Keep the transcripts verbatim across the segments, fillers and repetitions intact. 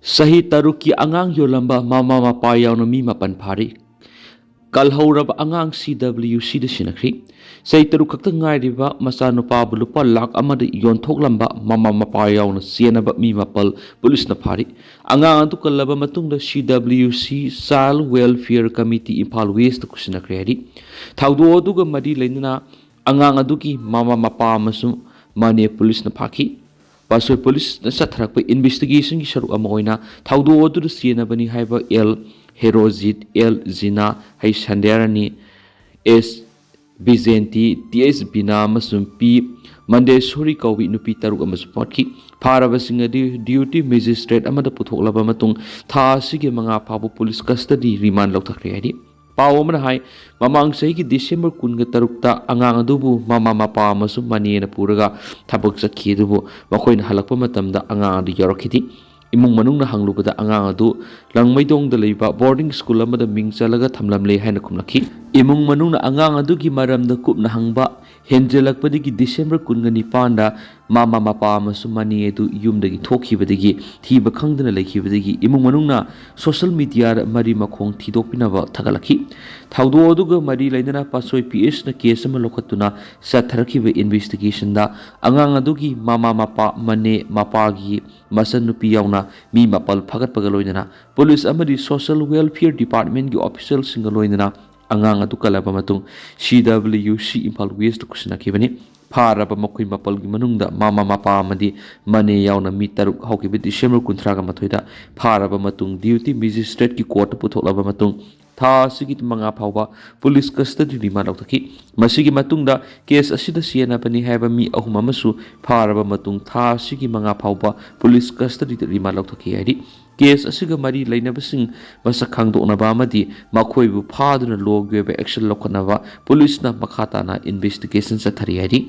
ꯆꯍꯤ ꯇꯔꯨꯛꯀꯤ ꯑꯉꯥꯡ ꯌꯣꯜꯂꯝꯕ ꯃꯃꯥ ꯃꯄꯥ ꯌꯥꯎꯅ ꯃꯤ ꯃꯥꯄꯟ ꯐꯥꯔꯤ꯫ ꯀꯜꯍꯧꯔꯕ ꯑꯉꯥꯡ ꯁꯤ ꯗꯕ꯭ꯂꯤꯌꯨ ꯁꯤꯗ ꯁꯤꯟꯅꯈ꯭ꯔꯤ꯫ ꯆꯍꯤ ꯇꯔꯨꯛ ꯈꯛꯇ ꯉꯥꯏꯔꯤꯕ ꯃꯆꯥꯅꯨꯄꯥꯕꯨ ꯂꯨꯄꯥ ꯂꯥꯈ ꯑꯃꯗ ꯌꯣꯟꯊꯣꯛꯂꯝꯕ ꯃꯃꯥ ꯃꯄꯥ ꯌꯥꯎꯅ ꯆꯦꯟꯅꯕ ꯃꯤ ꯃꯥꯄꯜ ꯄꯨꯂꯤꯁꯅ ꯐꯥꯔꯤ꯫ ꯑꯉꯥꯡ ꯑꯗꯨ ꯀꯜꯂꯕ ꯃꯇꯨꯡꯗ ꯁꯤ ꯗꯕ꯭ꯂꯤꯌꯨ ꯁꯤ Child Welfare Committee ꯏꯝꯐꯥꯜ Westꯇ ꯈꯨꯠꯁꯤꯟꯅꯈ꯭ꯔꯦ ꯍꯥꯏꯔꯤ꯫ ꯊꯧꯗꯣꯛ ꯑꯗꯨꯒ ꯃꯔꯤ ꯂꯩꯅꯅ ꯑꯉꯥꯡ ꯑꯗꯨꯒꯤ ꯃꯃꯥ ꯃꯄꯥ ꯑꯃꯁꯨꯡ ꯃꯅꯦ ꯄꯨꯂꯤꯁꯅ ꯐꯥꯈꯤ꯫ ꯄꯥꯠꯁꯣꯏ ꯄꯨꯂꯤꯁꯅ ꯆꯠꯊꯔꯛꯄ investigationꯒꯤ ꯁꯔꯨꯛ ꯑꯃ ꯑꯣꯏꯅ ꯊꯧꯗꯣꯛ ꯑꯗꯨꯗ ꯆꯦꯟꯅꯕꯅꯤ ꯍꯥꯏꯕ ꯑꯦꯜ ꯍꯦꯔꯣꯖꯤꯠ, ꯑꯦꯜ ꯖꯤꯅꯥ, ꯍꯩ ꯁꯟꯗ꯭ꯌꯥꯔꯥꯅꯤ, ꯑꯦꯁ ꯕꯤꯖꯦꯟꯇꯤ, ꯇꯤ ꯑꯦꯁ ꯕꯤꯅꯥ ꯑꯃꯁꯨꯡ ꯄꯤ ꯃꯟꯗꯦꯁꯣꯔꯤ ꯀꯧꯕꯤ ꯅꯨꯄꯤ ꯇꯔꯨꯛ ꯑꯃꯁꯨ ꯐꯥꯈꯤ꯫ ꯐꯥꯔꯕꯁꯤꯡ ꯑꯗꯨ duty magistrate ꯑꯃꯗ ꯄꯨꯊꯣꯛꯂꯕ ꯃꯇꯨꯡ ꯊꯥ ꯑꯁꯤꯒꯤ ꯃꯉꯥ ꯐꯥꯎꯕ ꯄꯨꯂꯤꯁ custody remand ꯂꯧꯊꯈ꯭ꯔꯦ ꯍꯥꯏꯔꯤ꯫ ꯄꯥꯎ ꯑꯃꯅ ꯍꯥꯏ, ꯃꯃꯥꯡ ꯆꯍꯤꯒꯤ ꯗꯤꯁꯦꯝꯕꯔ ꯀꯨꯟꯒ ꯇꯔꯨꯛꯇ ꯑꯉꯥꯡ ꯑꯗꯨꯕꯨ ꯃꯃꯥ ꯃꯄꯥ ꯑꯃꯁꯨꯡ ꯃꯅꯦꯅ ꯄꯨꯔꯒ ꯊꯕꯛ ꯆꯠꯈꯤ, ꯑꯗꯨꯕꯨ ꯃꯈꯣꯏꯅ ꯍꯜꯂꯛꯄ ꯃꯇꯝꯗ ꯑꯉꯥꯡ ꯑꯗꯨ ꯌꯥꯎꯔꯛꯈꯤꯗꯦ꯫ ꯏꯃꯨꯡ ꯃꯅꯨꯡꯅ ꯍꯪꯂꯨꯕꯗ ꯑꯉꯥꯡ ꯑꯗꯨ ꯂꯪꯃꯩꯗꯣꯡꯗ ꯂꯩꯕ boarding school ꯑꯃꯗ ꯃꯤꯡ ꯆꯜꯂꯒ ꯊꯝꯂꯝꯂꯦ ꯍꯥꯏꯅ ꯈꯨꯝꯂꯛꯈꯤ꯫ ꯏꯃꯨꯡ ꯃꯅꯨꯡꯅ ꯑꯉꯥꯡ ꯑꯗꯨꯒꯤ ꯃꯔꯝꯗ ꯀꯨꯞꯅ ꯍꯪꯕ ꯍꯦꯟꯖꯤꯜꯂꯛꯄꯗꯒꯤ ꯗꯤꯁꯦꯝꯕꯔ ꯀꯨꯟꯒ ꯅꯤꯄꯥꯟꯗ ꯃꯃꯥ ꯃꯄꯥ ꯑꯃꯁꯨꯡ ꯃꯅꯦ ꯑꯗꯨ ꯌꯨꯝꯗꯒꯤ ꯊꯣꯛꯈꯤꯕꯗꯒꯤ ꯊꯤꯕ ꯈꯪꯗꯅ ꯂꯩꯈꯤꯕꯗꯒꯤ ꯏꯃꯨꯡ ꯃꯅꯨꯡꯅ social mediaꯗ ꯃꯔꯤ ꯃꯈꯣꯡ ꯊꯤꯗꯣꯛꯄꯤꯅꯕ ꯊꯥꯒꯠꯂꯛꯈꯤ꯫ ꯊꯧꯗꯣꯛ ꯑꯗꯨꯒ ꯃꯔꯤ ꯂꯩꯅꯅ ꯄꯥꯠꯁꯣꯏ ꯄꯤ ꯑꯦꯁꯅ case ꯑꯃ ꯂꯧꯈꯠꯇꯨꯅ ꯆꯠꯊꯔꯛꯈꯤꯕ investigationꯗ ꯑꯉꯥꯡ ꯑꯗꯨꯒꯤ ꯃꯃꯥ ꯃꯄꯥ, ꯃꯅꯦ, ꯃꯄꯥꯒꯤ ꯃꯆꯟꯅꯨꯄꯤ ꯌꯥꯎꯅ ꯃꯤ ꯃꯥꯄꯜ ꯐꯥꯒꯠꯄꯒ ꯂꯣꯏꯅꯅ ꯄꯨꯂꯤꯁ ꯑꯃꯗꯤ social welfare departmentꯀꯤ officialꯁꯤꯡꯒ ꯂꯣꯏꯅꯅ ꯑꯉꯥꯡ ꯑꯗꯨ ꯀꯜꯂꯕ ꯃꯇꯨꯡ ꯁꯤ ꯗꯕ꯭ꯂꯤꯌꯨ ꯁꯤ ꯏꯝꯐꯥꯜ Westꯇ ꯈꯨꯠꯁꯤꯟꯅꯈꯤꯕꯅꯤ꯫ ꯐꯥꯔꯕ ꯃꯈꯣꯏ ꯃꯥꯄꯜꯒꯤ ꯃꯅꯨꯡꯗ ꯃꯃꯥ ꯃꯄꯥ ꯑꯃꯗꯤ ꯃꯅꯦ ꯌꯥꯎꯅ ꯃꯤ ꯇꯔꯨꯛ ꯍꯧꯈꯤꯕ ꯗꯤꯁꯦꯝꯕꯔ ꯀꯨꯟꯊ꯭ꯔꯥꯒ ꯃꯥꯊꯣꯏꯗ ꯐꯥꯔꯕ ꯃꯇꯨꯡ duty magistrateꯀꯤ courtꯇ ꯄꯨꯊꯣꯛꯂꯕ ꯃꯇꯨꯡ ꯊꯥ ꯑꯁꯤꯒꯤ ꯃꯉꯥ ꯐꯥꯎꯕ ꯄꯨꯂꯤꯁ custody remand ꯂꯧꯊꯈꯤ꯫ ꯃꯁꯤꯒꯤ ꯃꯇꯨꯡꯗ case ꯑꯁꯤꯗ ꯆꯦꯟꯅꯕꯅꯤ ꯍꯥꯏꯕ ꯃꯤ ꯑꯍꯨꯝ ꯑꯃꯁꯨ ꯐꯥꯔꯕ ꯃꯇꯨꯡ ꯊꯥ ꯑꯁꯤꯒꯤ ꯃꯉꯥ ꯐꯥꯎꯕ ꯄꯨꯂꯤꯁ custodyꯗ remand ꯂꯧꯊꯈꯤ ꯍꯥꯏꯔꯤ꯫ Case ꯑꯁꯤꯒ ꯃꯔꯤ ꯂꯩꯅꯕꯁꯤꯡ ꯃꯁꯛ ꯈꯪꯗꯣꯛꯅꯕ ꯑꯃꯗꯤ ꯃꯈꯣꯏꯕꯨ ꯐꯥꯗꯨꯅ ꯂꯣꯒꯤ ꯑꯣꯏꯕ action ꯂꯧꯈꯠꯅꯕ ꯄꯨꯂꯤꯁꯅ ꯃꯈꯥ ꯇꯥꯅ investigation ꯆꯠꯊꯔꯤ ꯍꯥꯏꯔꯤ꯫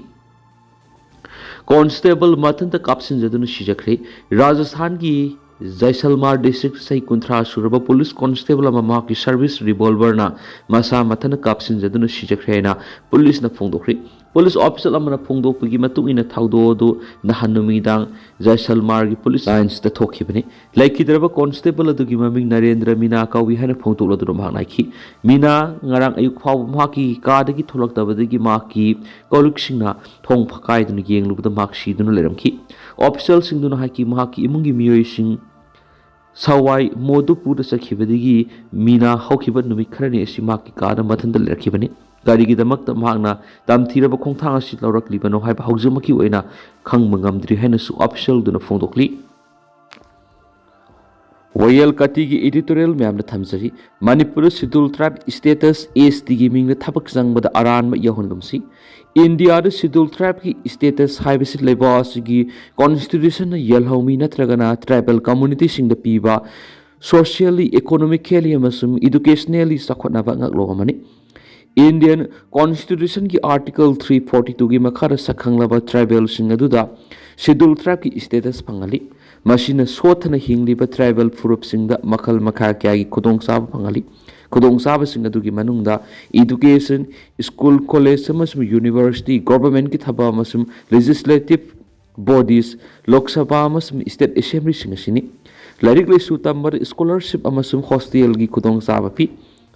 Constable ꯃꯊꯟꯇ ꯀꯥꯞꯁꯤꯟꯖꯗꯨꯅ ꯁꯤꯖꯈ꯭ꯔꯦ꯫ ꯔꯥꯖꯁꯊꯥꯟꯒꯤ ꯖꯥꯏꯁꯜꯃꯥꯔ ꯗꯤꯁꯇ꯭ꯔꯤꯛ ꯆꯍꯤ ꯀꯨꯟꯊ꯭ꯔꯥ ꯁꯨꯔꯕ ꯄꯨꯂꯤꯁ ꯀꯣꯟꯁꯇꯦꯕꯜ ꯑꯃ ꯃꯍꯥꯛꯀꯤ ꯁꯔꯚꯤꯁ ꯔꯤꯚꯣꯜꯚꯔꯅ ꯃꯁꯥ ꯃꯊꯟꯇ ꯀꯥꯞꯁꯤꯟꯖꯗꯨꯅ ꯁꯤꯖꯈ꯭ꯔꯦ ꯍꯥꯏꯅ ꯄꯨꯂꯤꯁꯅ ꯐꯣꯡꯗꯣꯛꯈ꯭ꯔꯤ꯫ ꯄꯨꯂꯤꯁ ꯑꯣꯐꯤꯁꯦꯜ ꯑꯃꯅ ꯐꯣꯡꯗꯣꯛꯄꯒꯤ ꯃꯇꯨꯡ ꯏꯟꯅ ꯊꯧꯗꯣꯛ ꯑꯗꯨ ꯅꯍꯥꯟ ꯅꯨꯃꯤꯗꯥꯡ ꯖꯥꯏꯁꯜꯃꯥꯔꯒꯤ ꯄꯨꯂꯤꯁ ꯂꯥꯏꯟꯁꯇ ꯊꯣꯛꯈꯤꯕꯅꯤ꯫ ꯂꯩꯈꯤꯗ꯭ꯔꯕ ꯀꯣꯟꯁꯇꯦꯕꯜ ꯑꯗꯨꯒꯤ ꯃꯃꯤꯡ ꯅꯔꯦꯟꯗ꯭ꯔ ꯃꯤꯅꯥ ꯀꯧꯏ ꯍꯥꯏꯅ ꯐꯣꯡꯗꯣꯛꯂꯗꯨꯅ ꯃꯍꯥꯛꯅ ꯍꯥꯏꯈꯤ꯫ ꯃꯤꯅꯥ ꯉꯔꯥꯡ ꯑꯌꯨꯛ ꯐꯥꯎꯕ ꯃꯍꯥꯛꯀꯤ ꯀꯥꯗꯒꯤ ꯊꯣꯛꯂꯛꯇꯕꯗꯒꯤ ꯃꯍꯥꯛꯀꯤ ꯀꯣꯂꯤꯛꯁꯤꯡꯅ ꯊꯣꯡ ꯐꯛꯀꯥꯏꯗꯨꯅ ꯌꯦꯡꯂꯨꯕꯗ ꯃꯍꯥꯛ ꯁꯤꯗꯨꯅ ꯂꯩꯔꯝꯈꯤ꯫ ꯑꯣꯐꯤꯁꯦꯜꯁꯤꯡꯗꯨꯅ ꯍꯥꯏꯈꯤ, ꯃꯍꯥꯛꯀꯤ ꯏꯃꯨꯡꯒꯤ ꯃꯤꯑꯣꯏꯁꯤꯡ ꯁꯋꯥꯏ ꯃꯣꯗꯨꯄꯨꯔꯗ ꯆꯠꯈꯤꯕꯗꯒꯤ ꯃꯤꯅꯥ ꯍꯧꯈꯤꯕ ꯅꯨꯃꯤꯠ ꯈꯔꯅꯤ ꯑꯁꯤ ꯃꯍꯥꯛꯀꯤ ꯀꯥꯗ ꯃꯊꯟꯇ ꯂꯩꯔꯛꯈꯤꯕꯅꯤ꯫ ꯀꯔꯤꯒꯤꯗꯃꯛꯇ ꯃꯍꯥꯛꯅ ꯇꯝꯊꯤꯔꯕ ꯈꯣꯡꯊꯥꯡ ꯑꯁꯤ ꯂꯧꯔꯛꯂꯤꯕꯅꯣ ꯍꯥꯏꯕ ꯍꯧꯖꯤꯛꯃꯛꯀꯤ ꯑꯣꯏꯅ ꯈꯪꯕ ꯉꯝꯗ꯭ꯔꯤ ꯍꯥꯏꯅꯁꯨ ꯑꯣꯐꯤꯁꯦꯜꯗꯨꯅ ꯐꯣꯡꯗꯣꯛꯂꯤ꯫ ꯋꯥꯌꯦꯜ ꯀꯥꯇꯤꯒꯤ ꯏꯗꯤꯇꯣꯔꯤꯌꯦꯜ ꯃꯌꯥꯝꯗ ꯊꯝꯖꯔꯤ꯫ ꯃꯅꯤꯄꯨꯔꯗ ꯁꯦꯗ꯭ꯌꯨꯜ ꯇ꯭ꯔꯥꯏꯕ ꯁ꯭ꯇꯦꯇꯁ, ꯑꯦꯁ ꯇꯤꯒꯤ ꯃꯤꯡꯗ ꯊꯕꯛ ꯆꯪꯕꯗ ꯑꯔꯥꯟꯕ ꯌꯥꯎꯍꯟꯒꯨꯝꯁꯤ꯫ ꯏꯟꯗꯤꯌꯥꯗ ꯁꯦꯗ꯭ꯌꯨꯜ ꯇ꯭ꯔꯥꯏꯕꯀꯤ ꯁ꯭ꯇꯦꯇꯁ ꯍꯥꯏꯕꯁꯤ ꯂꯩꯕꯥꯛ ꯑꯁꯤꯒꯤ ꯀꯣꯟꯁꯇꯤꯇ꯭ꯌꯨꯁꯟꯅ ꯌꯦꯜꯍꯧꯃꯤ ꯅꯠꯇ꯭ꯔꯒꯅ ꯇ꯭ꯔꯥꯏꯕꯦꯜ ꯀꯝꯃꯨꯅꯤꯇꯤꯁꯤꯡꯗ ꯄꯤꯕ ꯁꯣꯁꯤꯌꯦꯜꯂꯤ, ꯏꯀꯣꯅꯣꯃꯤꯀꯦꯜꯂꯤ ꯑꯃꯁꯨꯡ ꯏꯗꯨꯀꯦꯁꯅꯦꯜꯂꯤ ꯆꯥꯎꯈꯠꯅꯕ ꯉꯥꯛꯂꯣꯛ ꯑꯃꯅꯤ꯫ ꯏꯟꯗꯤꯌꯟ ꯀꯣꯟꯁꯇꯤꯇ꯭ꯌꯨꯁꯟꯒꯤ ꯑꯥꯔꯇꯤꯀꯜ ꯊ꯭ꯔꯤ ꯐꯣꯔꯇꯤ ꯇꯨꯒꯤ ꯃꯈꯥꯗ ꯁꯛꯈꯪꯂꯕ ꯇ꯭ꯔꯥꯏꯕꯦꯜꯁꯤꯡ ꯑꯗꯨꯗ ꯁꯦꯗ꯭ꯌꯨꯜ ꯇ꯭ꯔꯥꯏꯕꯀꯤ ꯁ꯭ꯇꯦꯇꯁ ꯐꯪꯍꯜꯂꯤ꯫ ꯃꯁꯤꯅ ꯁꯣꯠꯊꯅ ꯍꯤꯡꯂꯤꯕ ꯇ꯭ꯔꯥꯏꯕꯦꯜ ꯐꯨꯔꯨꯞꯁꯤꯡꯗ ꯃꯈꯜ ꯃꯈꯥ ꯀꯌꯥꯒꯤ ꯈꯨꯗꯣꯡꯆꯥꯕ ꯐꯪꯍꯜꯂꯤ꯫ ꯈꯨꯗꯣꯡꯆꯥꯕꯁꯤꯡ ꯑꯗꯨꯒꯤ ꯃꯅꯨꯡꯗ ꯏꯗꯨꯀꯦꯁꯟ, ꯁ꯭ꯀꯨꯜ, ꯀꯣꯂꯦꯖ ꯑꯃꯁꯨꯡ ꯌꯨꯅꯤꯚꯔꯁꯤꯇꯤ, ꯒꯣꯚꯔꯟꯃꯦꯟꯠꯀꯤ ꯊꯕꯛ ꯑꯃꯁꯨꯡ ꯂꯦꯖꯤꯁꯂꯦꯇꯤꯚ ꯕꯣꯗꯤꯁ, ꯂꯣꯛ ꯁꯚꯥ ꯑꯃꯁꯨꯡ ꯁ꯭ꯇꯦꯠ ꯑꯦꯁꯦꯝꯕ꯭ꯂꯤꯁꯤꯡ ꯑꯁꯤꯅꯤ꯫ ꯂꯥꯏꯔꯤꯛ ꯂꯥꯏꯁꯨ ꯇꯝꯕꯗ ꯁ꯭ꯀꯣꯂꯔꯁꯤꯞ ꯑꯃꯁꯨꯡ ꯍꯣꯁꯇꯦꯜꯒꯤ ꯈꯨꯗꯣꯡꯆꯥꯕ ꯄꯤ꯫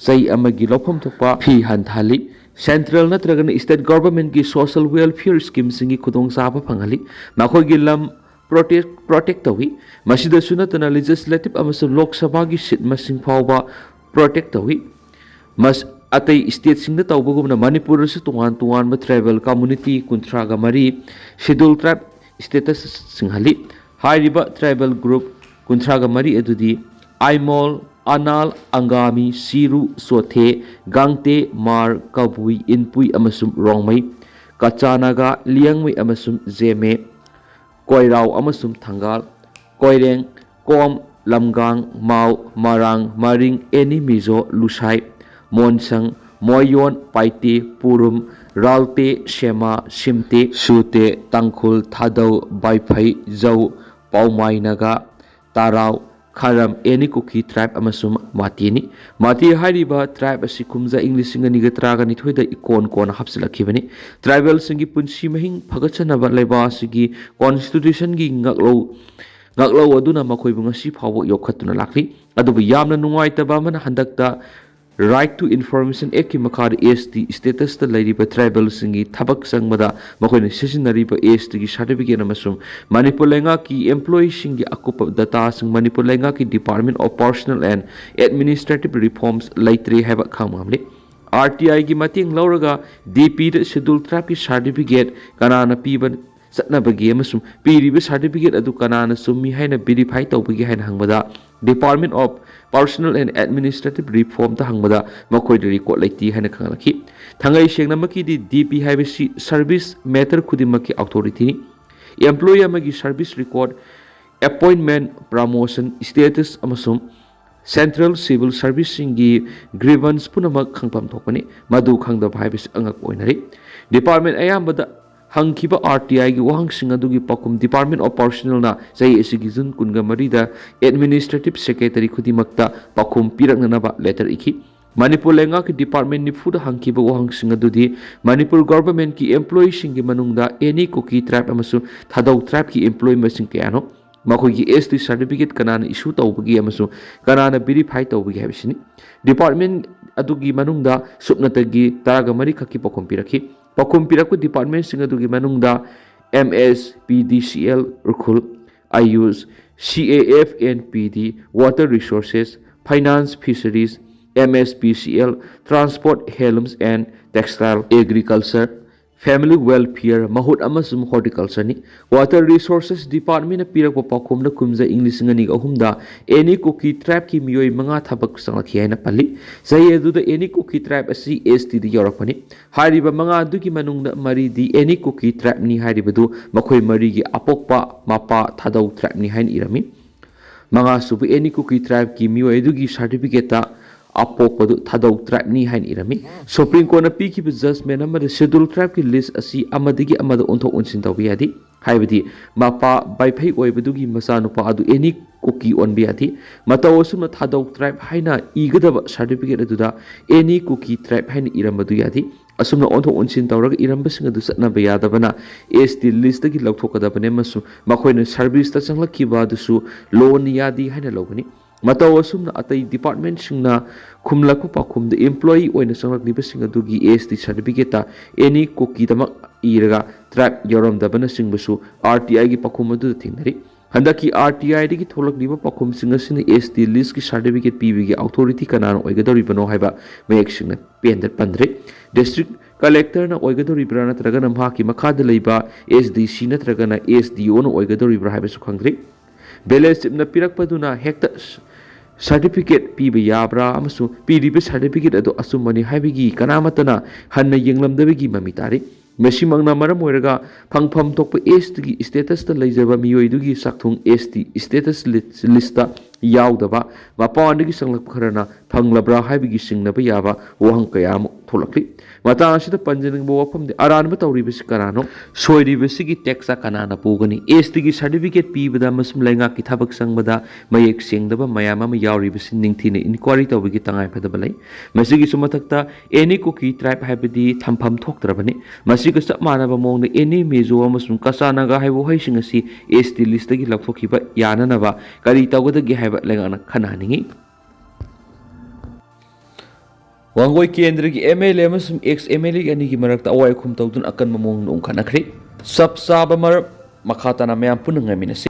ꯆꯍꯤ ꯑꯃꯒꯤ ꯂꯧꯐꯝ ꯊꯣꯛꯄ ꯐꯤ ꯍꯟꯊꯍꯜꯂꯤ꯫ ꯁꯦꯟꯇ꯭ꯔꯦꯜ ꯅꯠꯇ꯭ꯔꯒꯅ ꯁ꯭ꯇꯦꯠ ꯒꯣꯚꯔꯟꯃꯦꯟꯠꯀꯤ ꯁꯣꯁꯤꯌꯦꯜ ꯋꯦꯜꯐꯤꯌꯔ ꯁ꯭ꯀꯤꯝꯁꯤꯡꯒꯤ ꯈꯨꯗꯣꯡꯆꯥꯕ ꯐꯪꯍꯜꯂꯤ꯫ ꯃꯈꯣꯏꯒꯤ ꯂꯝ ꯄ꯭ꯔꯣꯇꯦꯛ ꯄ꯭ꯔꯣꯇꯦꯛ ꯇꯧꯏ꯫ ꯃꯁꯤꯗꯁꯨ ꯅꯠꯇꯅ ꯂꯦꯖꯤꯁꯂꯦꯇꯤꯚ ꯑꯃꯁꯨꯡ ꯂꯣꯛ ꯁꯚꯥꯒꯤ ꯁꯤꯠ ꯃꯁꯤꯡ ꯐꯥꯎꯕ ꯄ꯭ꯔꯣꯇꯦꯛ ꯇꯧꯏ꯫ ꯃꯁ ꯑꯇꯩ ꯁ꯭ꯇꯦꯠꯁꯤꯡꯗ ꯇꯧꯕꯒꯨꯝꯅ ꯃꯅꯤꯄꯨꯔꯗꯁꯨ ꯇꯣꯉꯥꯟ ꯇꯣꯉꯥꯟꯕ ꯇ꯭ꯔꯥꯏꯕꯦꯜ ꯀꯝꯃꯨꯅꯤꯇꯤ ꯀꯨꯟꯊ꯭ꯔꯥꯒ ꯃꯔꯤ ꯁꯦꯗ꯭ꯌꯨꯜ ꯇ꯭ꯔꯥꯏꯕ ꯁ꯭ꯇꯦꯇꯁ ꯁꯤꯡꯍꯜꯂꯤ꯫ ꯍꯥꯏꯔꯤꯕ ꯇ꯭ꯔꯥꯏꯕꯦꯜ ꯒ꯭ꯔꯨꯞ ꯀꯨꯟꯊ꯭ꯔꯥꯒ ꯃꯔꯤ ꯑꯗꯨꯗꯤ ꯑꯥꯏꯃꯣꯜ, ꯑꯅꯥꯜ, ꯑꯪꯒꯥꯃꯤ, ꯁꯤꯔꯨ, ꯆꯣꯊꯦ, ꯒꯥꯡꯇꯦ, ꯃꯥꯔ, ꯀꯕꯨꯏ, ꯏꯟꯄꯨꯏ ꯑꯃꯁꯨꯡ ꯔꯣꯡꯃꯩ, ꯀꯆꯥ ꯅꯥꯒꯥ, ꯂꯤꯌꯥꯡꯃꯩ ꯑꯃꯁꯨꯡ ꯖꯦꯃꯦ, ꯀꯣꯏꯔꯥꯎ ꯑꯃꯁꯨꯡ ꯊꯪꯒꯥꯜ, ꯀꯣꯏꯔꯦꯡ, ꯀꯣꯝ, ꯂꯝꯒꯥꯡ, ꯃꯥꯎ, ꯃꯔꯥꯡ, ꯃꯔꯤꯡ, ꯑꯦꯅꯤ, ꯃꯤꯖꯣ, ꯂꯨꯁꯥꯏ, ꯃꯣꯟꯁꯪ, ꯃꯣꯌꯣꯟ, ꯄꯥꯏꯇꯦ, ꯄꯨꯔꯨꯝ, ꯔꯥꯜꯇꯦ, ꯁꯦꯃꯥ, ꯁꯤꯝꯇꯦ, ꯁꯨꯇꯦ, ꯇꯥꯡꯈꯨꯜ, ꯊꯥꯗꯧ, ꯕꯥꯏꯐꯩ, ꯖꯧ, ꯄꯥꯎꯃꯥꯏ ꯅꯥꯒꯥ, ꯇꯥꯔꯥꯎ, ꯈꯥꯔꯝ, ꯑꯦꯅꯤ ꯀꯨꯀꯤ ꯇ꯭ꯔꯥꯏꯕ ꯑꯃꯁꯨꯡ ꯃꯥꯇꯦꯅꯤ꯫ ꯃꯥꯇꯦ ꯍꯥꯏꯔꯤꯕ ꯇ꯭ꯔꯥꯏꯕ ꯑꯁꯤ ꯀꯨꯝꯖꯥ ꯏꯪ ꯂꯤꯁꯤꯡ ꯑꯅꯤꯒ ꯇꯔꯥꯅꯤꯊꯣꯏꯗ ꯏꯀꯣꯟ ꯀꯣꯟꯅ ꯍꯥꯞꯆꯤꯜꯂꯛꯈꯤꯕꯅꯤ꯫ ꯇ꯭ꯔꯥꯏꯕꯦꯜꯁꯤꯡꯒꯤ ꯄꯨꯟꯁꯤ ꯃꯍꯤꯡ ꯐꯒꯠꯆꯅꯕ ꯂꯩꯕꯥꯛ ꯑꯁꯤꯒꯤ ꯀꯣꯟꯁꯇꯤꯇ꯭ꯌꯨꯁꯟꯒꯤ ꯉꯥꯛꯂꯧ ꯉꯥꯛꯂꯧ ꯑꯗꯨꯅ ꯃꯈꯣꯏꯕꯨ ꯉꯁꯤ ꯐꯥꯎꯕ ꯌꯣꯛꯈꯠꯇꯨꯅ ꯂꯥꯛꯂꯤ꯫ ꯑꯗꯨꯕꯨ ꯌꯥꯝꯅ ꯅꯨꯡꯉꯥꯏꯇꯕ ꯑꯃꯅ, ꯍꯟꯗꯛꯇ Right to Information Act ꯀꯤ ꯃꯈꯥꯗ S T status ꯇ ꯂꯩꯔꯤꯕ ꯇ꯭ꯔꯥꯏꯕꯦꯜꯁꯤꯡꯒꯤ ꯊꯕꯛ ꯆꯪꯕꯗ ꯃꯈꯣꯏꯅ ꯁꯤꯖꯤꯟꯅꯔꯤꯕ S T ꯒꯤ certificate ꯑꯃꯁꯨꯡ ꯃꯅꯤꯄꯨꯔ ꯂꯩꯉꯥꯛꯀꯤ employee ꯁꯤꯡꯒꯤ ꯑꯀꯨꯞꯄ data ꯁꯤꯡ ꯃꯅꯤꯄꯨꯔ ꯂꯩꯉꯥꯛꯀꯤ Department of Personnel and Administrative Reforms ꯂꯩꯇ꯭ꯔꯦ ꯍꯥꯏꯕ ꯈꯪꯕ ꯉꯝꯂꯤ꯫ R T I ꯒꯤ ꯃꯇꯦꯡ ꯂꯧꯔꯒ D P ꯗ Scheduled Tribe ꯀꯤ certificate ꯀꯅꯥꯅ ꯄꯤꯕ ꯆꯠꯅꯕꯒꯦ ꯑꯃꯁꯨꯡ ꯄꯤꯔꯤꯕ certificate ꯑꯗꯨ ꯀꯅꯥꯅ ꯆꯨꯝꯃꯤ ꯍꯥꯏꯅ verify ꯇꯧꯕꯒꯦ ꯍꯥꯏꯅ ꯍꯪꯕꯗ, Department of Personnel and Administrative Reform ꯇ ꯍꯪꯕꯗ ꯃꯈꯣꯏꯗ record ꯂꯩꯇꯦ ꯍꯥꯏꯅ ꯈꯪꯍꯜꯂꯛꯈꯤ꯫ ꯊꯥꯡꯒꯩ ꯁꯦꯡꯅꯃꯛꯀꯤꯗꯤ D P ꯍꯥꯏꯕꯁꯤ service matter ꯈꯨꯗꯤꯡꯃꯛꯀꯤ authority ꯅꯤ꯫ Employee ꯑꯃꯒꯤ service record, appointment, promotion, status ꯑꯃꯁꯨꯡ Central Civil Service ꯁꯤꯡꯒꯤ grievance ꯄꯨꯝꯅꯃꯛ ꯈꯪꯐꯝ ꯊꯣꯛꯄꯅꯤ꯫ ꯃꯗꯨ ꯈꯪꯗꯕ ꯍꯥꯏꯕꯁꯤ ꯑꯉꯛꯄ ꯑꯣꯏꯅꯔꯤ꯫ Department ꯑꯌꯥꯝꯕꯗ ꯍꯪꯈꯤꯕ R T I ꯒꯤ ꯋꯥꯍꯪꯁꯤꯡ ꯑꯗꯨꯒꯤ ꯄꯥꯎꯈꯨꯝ Department of Personnel ꯅ ꯆꯍꯤ ꯑꯁꯤꯒꯤ June ꯀꯨꯟꯃꯔꯤꯗ Administrative Secretary ꯈꯨꯗꯤꯡꯃꯛꯇ ꯄꯥꯎꯈꯨꯝ ꯄꯤꯔꯛꯅꯅꯕ letter ꯏꯈꯤ꯫ ꯃꯅꯤꯄꯨꯔ ꯂꯩꯉꯥꯛꯀꯤ department ꯅꯤꯐꯨꯗ ꯍꯪꯈꯤꯕ ꯋꯥꯍꯪꯁꯤꯡ ꯑꯗꯨꯗꯤ ꯃꯅꯤꯄꯨꯔ government ꯀꯤ employee ꯁꯤꯡꯒꯤ ꯃꯅꯨꯡꯗ ꯑꯦꯅꯤ ꯀꯨꯀꯤ tribe ꯑꯃꯁꯨꯡ ꯊꯥꯗꯧ tribe ꯀꯤ employee ꯃꯁꯤꯡ ꯀꯌꯥꯅꯣ? ꯃꯈꯣꯏꯒꯤ S T certificate ꯀꯅꯥꯅ issue ꯇꯧꯕꯒꯦ ꯑꯃꯁꯨꯡ ꯀꯅꯥꯅ verify ꯇꯧꯕꯒꯦ ꯍꯥꯏꯕꯁꯤꯅꯤ꯫ Department ꯑꯗꯨꯒꯤ ꯃꯅꯨꯡꯗ ꯁꯨꯞꯅꯇꯒꯤ ꯇꯔꯥꯒ ꯃꯔꯤ ꯈꯛꯀꯤ ꯄꯥꯎꯈꯨꯝ ꯄꯤꯔꯛꯈꯤ꯫ ꯄꯥꯎꯈꯨꯝ ꯄꯤꯔꯛꯄ department ꯁꯤꯡ ꯑꯗꯨꯒꯤ ꯃꯅꯨꯡꯗ M S P D C L Ukhrul, AYUSH, C A F and P D, Water Resources, Finance, Fisheries, M S P C L, Transport, Handlooms and Textile, Agriculture, Family Welfare, ꯃꯍꯨꯠ ꯑꯃꯁꯨꯡ Horticulture ꯅꯤ꯫ Water Resources Department ꯅ ꯄꯤꯔꯛꯄ ꯄꯥꯎꯈꯨꯝꯗ ꯀꯨꯝꯖꯥ ꯏꯪ ꯂꯤꯁꯤꯡ ꯑꯅꯤꯒ ꯑꯍꯨꯝꯗ ꯑꯦꯅꯤ ꯀꯨꯀꯤ tribe ꯀꯤ ꯃꯤꯑꯣꯏ ꯃꯉꯥ ꯊꯕꯛ ꯆꯪꯂꯛꯈꯤ ꯍꯥꯏꯅ ꯄꯜꯂꯤ꯫ ꯆꯍꯤ ꯑꯗꯨꯗ ꯑꯦꯅꯤ ꯀꯨꯀꯤ tribe ꯑꯁꯤ S T ꯗ ꯌꯥꯎꯔꯛꯄꯅꯤ꯫ ꯍꯥꯏꯔꯤꯕ ꯃꯉꯥ ꯑꯗꯨꯒꯤ ꯃꯅꯨꯡꯗ ꯃꯔꯤꯗꯤ ꯑꯦꯅꯤ ꯀꯨꯀꯤ tribe ꯅꯤ ꯍꯥꯏꯔꯤꯕꯗꯨ ꯃꯈꯣꯏ ꯃꯔꯤꯒꯤ ꯑꯄꯣꯛꯄ ꯃꯄꯥ ꯊꯥꯗꯧ tribe ꯅꯤ ꯍꯥꯏꯅ ꯏꯔꯝꯃꯤ꯫ ꯃꯉꯥꯁꯨꯕ ꯑꯦꯅꯤ ꯀꯨꯀꯤ tribe ꯀꯤ ꯃꯤꯑꯣꯏ ꯑꯗꯨꯒꯤ certificate ꯇ ꯑꯄꯣꯛꯄꯗꯨ ꯊꯥꯗꯧ tribeꯅꯤ ꯍꯥꯏꯅ ꯏꯔꯝꯃꯤ꯫ Supreme Courtꯅ ꯄꯤꯈꯤꯕ judgment ꯑꯃꯗ Scheduled Tribeꯀꯤ list ꯑꯁꯤ ꯑꯃꯗꯒꯤ ꯑꯃꯗ ꯑꯣꯟꯊꯣꯛ ꯑꯣꯟꯁꯤꯟ ꯇꯧꯕ ꯌꯥꯗꯦ꯫ ꯍꯥꯏꯕꯗꯤ ꯃꯄꯥ ꯕꯥꯏꯐꯩ ꯑꯣꯏꯕꯗꯨꯒꯤ ꯃꯆꯥꯅꯨꯄꯥ ꯑꯗꯨ any ꯀꯨꯀꯤ ꯑꯣꯟꯕ ꯌꯥꯗꯦ꯫ ꯃꯇꯧ ꯑꯁꯨꯝꯅ ꯊꯥꯗꯧ tribe ꯍꯥꯏꯅ ꯏꯒꯗꯕ certificate ꯑꯗꯨꯗ any ꯀꯨꯀꯤ tribe ꯍꯥꯏꯅ ꯏꯔꯝꯕꯗꯨ ꯌꯥꯗꯦ꯫ ꯑꯁꯨꯝꯅ ꯑꯣꯟꯊꯣꯛ ꯑꯣꯟꯁꯤꯟ ꯇꯧꯔꯒ ꯏꯔꯝꯕꯁꯤꯡ ꯑꯗꯨ ꯆꯠꯅꯕ ꯌꯥꯗꯕꯅ ST listꯇꯒꯤ ꯂꯧꯊꯣꯛꯀꯗꯕꯅꯤ ꯑꯃꯁꯨꯡ ꯃꯈꯣꯏꯅ serviceꯇ ꯆꯪꯂꯛꯈꯤꯕ ꯑꯗꯨꯁꯨ ꯂꯣꯟꯅ ꯌꯥꯗꯦ ꯍꯥꯏꯅ ꯂꯧꯒꯅꯤ꯫ ꯃꯇꯧ ꯑꯁꯨꯝꯅ ꯑꯇꯩ departmentꯁꯤꯡꯅ ꯈꯨꯝꯂꯛꯄ ꯄꯥꯎꯈꯨꯝꯗ employee ꯑꯣꯏꯅ ꯆꯪꯂꯛꯂꯤꯕꯁꯤꯡ ꯑꯗꯨꯒꯤ ST certificateꯇ any ꯀꯨꯀꯤꯗꯃꯛ ꯏꯔꯒ tribe ꯌꯥꯎꯔꯝꯗꯕꯅꯆꯤꯡꯕꯁꯨ RTIꯒꯤ ꯄꯥꯎꯈꯨꯝ ꯑꯗꯨꯗ ꯊꯦꯡꯅꯔꯤ꯫ ꯍꯟꯗꯛꯀꯤ RTIꯗꯒꯤ ꯊꯣꯛꯂꯛꯂꯤꯕ ꯄꯥꯎꯈꯨꯝꯁꯤꯡ ꯑꯁꯤꯅ ST listꯀꯤ certificate ꯄꯤꯕꯒꯤ authority ꯀꯅꯥꯅ ꯑꯣꯏꯒꯗꯧꯔꯤꯕꯅꯣ ꯍꯥꯏꯕ ꯃꯌꯦꯛ ꯁꯦꯡꯅ ꯄꯦꯟꯗ ꯄꯟꯗ꯭ꯔꯤ꯫ District Collectorꯅ ꯑꯣꯏꯒꯗꯧꯔꯤꯕ꯭ꯔꯥ ꯅꯠꯇ꯭ꯔꯒꯅ ꯃꯍꯥꯛꯀꯤ ꯃꯈꯥꯗ ꯂꯩꯕ SDC ꯅꯠꯇ꯭ꯔꯒꯅ SDOꯅ ꯑꯣꯏꯒꯗꯧꯔꯤꯕ꯭ꯔꯥ ꯍꯥꯏꯕꯁꯨ ꯈꯪꯗ꯭ꯔꯤ꯫ Village chiefꯅ ꯄꯤꯔꯛꯄꯗꯨꯅ ꯍꯦꯛꯇ certificate ꯄꯤꯕ ꯌꯥꯕ꯭ꯔꯥ ꯑꯃꯁꯨꯡ ꯄꯤꯔꯤꯕ certificate ꯑꯗꯨ ꯑꯆꯨꯝꯕꯅꯤ ꯍꯥꯏꯕꯒꯤ ꯀꯅꯥꯃꯠꯇꯅ ꯍꯟꯅ ꯌꯦꯡꯂꯝꯗꯕꯒꯤ ꯃꯃꯤ ꯇꯥꯔꯤ꯫ ꯃꯁꯤꯃꯛꯅ ꯃꯔꯝ ꯑꯣꯏꯔꯒ ꯐꯪꯐꯝ ꯊꯣꯛꯄ STꯒꯤ statusꯇ ꯂꯩꯖꯕ ꯃꯤꯑꯣꯏꯗꯨꯒꯤ ꯆꯥꯛꯊꯨꯡ ST status list- listꯇ ꯌꯥꯎꯗꯕ ꯃꯄꯥꯟꯗꯒꯤ ꯆꯪꯂꯛꯄ ꯈꯔꯅ ꯐꯪꯂꯕ꯭ꯔꯥ ꯍꯥꯏꯕꯒꯤ ꯆꯤꯡꯅꯕ ꯌꯥꯕ ꯋꯥꯍꯪ ꯀꯌꯥ ꯑꯃ ꯊꯣꯛꯂꯛꯂꯤ꯫ ꯃꯇꯥꯡ ꯑꯁꯤꯗ ꯄꯟꯖꯅꯤꯡꯕ ꯋꯥꯐꯝꯗꯤ ꯑꯔꯥꯟꯕ ꯇꯧꯔꯤꯕꯁꯤ ꯀꯅꯥꯅꯣ? ꯁꯣꯏꯔꯤꯕꯁꯤꯒꯤ taxꯇ ꯀꯅꯥꯅ ꯄꯨꯒꯅꯤ? STꯒꯤ certificate ꯄꯤꯕꯗ ꯑꯃꯁꯨꯡ ꯂꯩꯉꯥꯛꯀꯤ ꯊꯕꯛ ꯆꯪꯕꯗ ꯃꯌꯦꯛ ꯁꯦꯡꯗꯕ ꯃꯌꯥꯝ ꯑꯃ ꯌꯥꯎꯔꯤꯕꯁꯤ ꯅꯤꯡꯊꯤꯅ inquiry ꯇꯧꯕꯒꯤ ꯇꯉꯥꯏꯐꯗꯕ ꯂꯩ꯫ ꯃꯁꯤꯒꯤꯁꯨ ꯃꯊꯛꯇ any ꯀꯨꯀꯤ tribe ꯍꯥꯏꯕꯗꯤ ꯊꯝꯐꯝ ꯊꯣꯛꯇ꯭ꯔꯕꯅꯤ꯫ ꯃꯁꯤꯒ ꯆꯞ ꯃꯥꯟꯅꯕ ꯃꯑꯣꯡꯗ any ꯃꯤꯖꯣ ꯑꯃꯁꯨꯡ ꯀꯆꯥ ꯅꯥꯒꯥ ꯍꯥꯏꯕ ꯋꯥꯍꯩꯁꯤꯡ ꯑꯁꯤ ST listꯇꯒꯤ ꯂꯧꯊꯣꯛꯈꯤꯕ ꯌꯥꯅꯅꯕ ꯀꯔꯤ ꯇꯧꯒꯗꯒꯦ ꯍꯥꯏꯕ ꯂꯩꯉꯥꯛꯅ ꯈꯟꯅꯍꯟꯅꯤꯡꯏ꯫ ꯋꯥꯡꯒꯣꯏ ꯀꯦꯟꯗ꯭ꯔꯒꯤ MLA ꯑꯃꯁꯨꯡ ex MLA ꯑꯅꯤꯒꯤ ꯃꯔꯛꯇ ꯑꯋꯥꯏ ꯑꯈꯨꯝ ꯇꯧꯗꯨꯅ ꯑꯀꯟꯕ ꯃꯑꯣꯡꯗ ꯎꯪꯈꯠꯅꯈ꯭ꯔꯦ꯫ ꯆꯞ ꯆꯥꯕ ꯃꯔꯝ ꯃꯈꯥ ꯇꯥꯅ ꯃꯌꯥꯝ ꯄꯨꯟꯅ ꯉꯥꯏꯃꯤꯟꯅꯁꯤ꯫